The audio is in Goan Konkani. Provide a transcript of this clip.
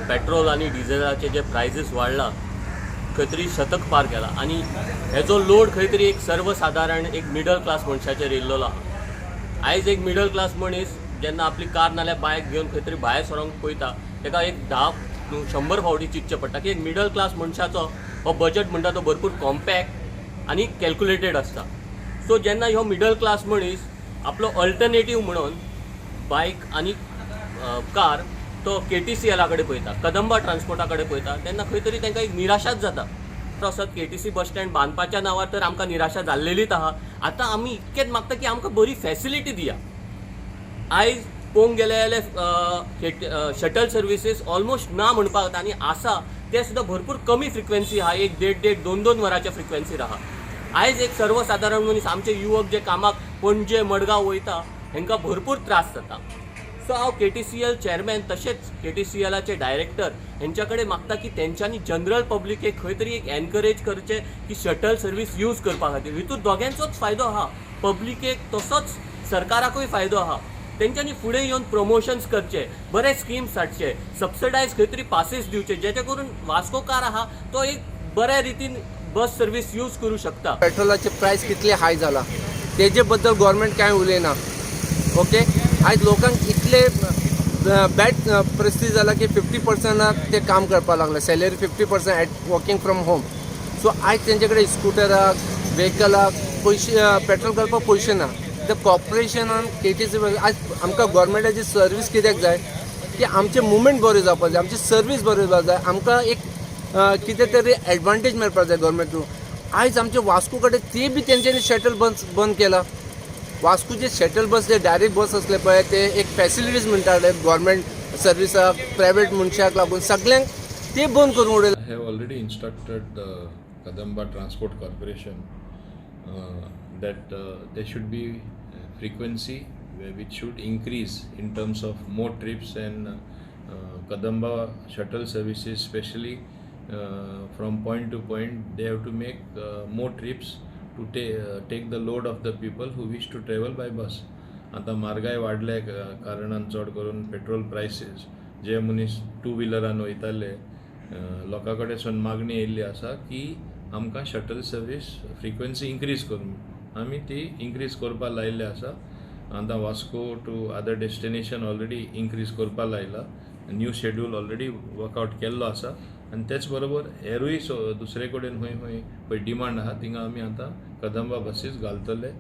पेट्रोल आनी डिझेलाचे जे प्रायसीस वाडला खंय तरी शतक पार केला आनी हेजो लोड खंय तरी एक सर्वसादारण एक मिडल क्लास मनशाचेर येयल्लो आहा. आयज एक मिडल क्लास मनीस जेन्ना आपली कार नाल्यार बायक घेवन खंय तरी भायर सरोंक पळयता ताका एक 10-100 फावटी चिंतचें पडटा की एक मिडल क्लास मनशाचो हो बजट म्हणटा तो भरपूर कॉम्पॅक्ट आनी कॅल्क्युलेटेड आसता. सो जेन्ना ह्यो मिडल क्लास मनीस आपलो अल्टरनेटीव म्हणून बायक आनी कार तो KTCL कडेन पळयता, कदंबा ट्रान्सपोर्टा कडेन पळयता, तेन्ना खंय तरी तांकां एक निराशाच जाता. असत KTC bus stand बांदपाच्या नांवार तर आमकां निराशा जाल्लेलीच आहा. आतां आमी इतकेंच मागता की आमकां बरी फॅसिलिटी दिया. आयज पळोवंक गेले जाल्यार शटल सर्विसीस ऑलमोस्ट ना म्हणपाक जाता आनी आसा ते सुद्दां भरपूर कमी फ्रिक्वेन्सी आहा, एक देड देड दोन दोन वरांच्या फ्रिक्वेन्सीर आहा. आयज एक सर्वसादारण मनीस, आमचे युवक जे कामाक पणजे मडगांव वयता हेंकां भरपूर त्रास जाता. सो हांव KTCL chairman तशेंच KTCLाचे डायरेक्टर हेंच्या कडेन मागता की तेंच्यांनी जनरल पब्लिकेक खंय तरी एक एनकरेज करचें की शटल सर्वीस यूज करपा खातीर. हितून दोगांचोच फायदो आहा, पब्लिकेक तसोच सरकाराकूय फायदो आहा. तेंच्यांनी फुडें येवन प्रमोशन्स करचे, बरे स्किम्स हाडचे, सबसिडायज खंय तरी पासीस दिवचे, जेचे करून वास्कोकार आहा तो एक बऱ्या रितीन बस सर्वीस यूज करूं शकता. पेट्रोलाचे प्रायस कितले हाय जाला तेजे बद्दल गव्हर्मेंट कांय उलयना. ओके, आयज लोकांक इतले बॅड परिस्थिती जाला की 50%क ते काम करपाक लागले, salary 50% at working from home. So आयज तेंचे कडेन स्कुटराक, व्हेकलाक पयशे, पेट्रोल घालपाक पयशे ना. ते कॉर्पोरेशनान KTC आयज आमकां गव्हर्मेंटाची सर्वीस कित्याक जाय की आमचें मुवमेंट बरें जावपाक जाय, आमची सर्वीस बरी जावपाक जाय, आमकां एक कितें तरी एडवांटेज मेळपाक जाय गव्हर्मेंट थ्रू. आयज आमचे वास्को कडेन ती बी तेंच्यांनी शटल बस बंद केला. वास्कोचे शटल बस जे डायरेक्ट बस आसले पळय ते एक फॅसिलिटीज म्हणटाले गव्हर्मेंट सर्विसाक, प्रायवेट मनशाक लागून सगल्यांक, ते बंद करून उडयले. I have already instructed the Kadamba Transport Corporation that there should be frequency which should increase in terms of more trips and Kadamba shuttle services, especially from point to point, they have to make more trips to take the load of the people who wish to travel by bus. आतां म्हारगाय वाडल्या कारणान, चड करून पेट्रोल प्रायसीस, जे मनीस टू व्हिलरान वयताले, लोकां कडेन मागणी येयल्ली आसा की आमकां शटल सर्वीस फ्रिक्वेन्सी इन्क्रीज करून. आमी ती इन्क्रीज करपा लायिल्ली आसा. आतां Vasco to other destination already increase करपा लायला, न्यू शेड्यूल ऑलरेडी वर्कआउट केल्लो आसा आनी तेच बरोबर हेरूय दुसरे कडेन खंय खंय पळय डिमांड आहा, थिंगा आमी आतां कदंबा बसीस घालतले.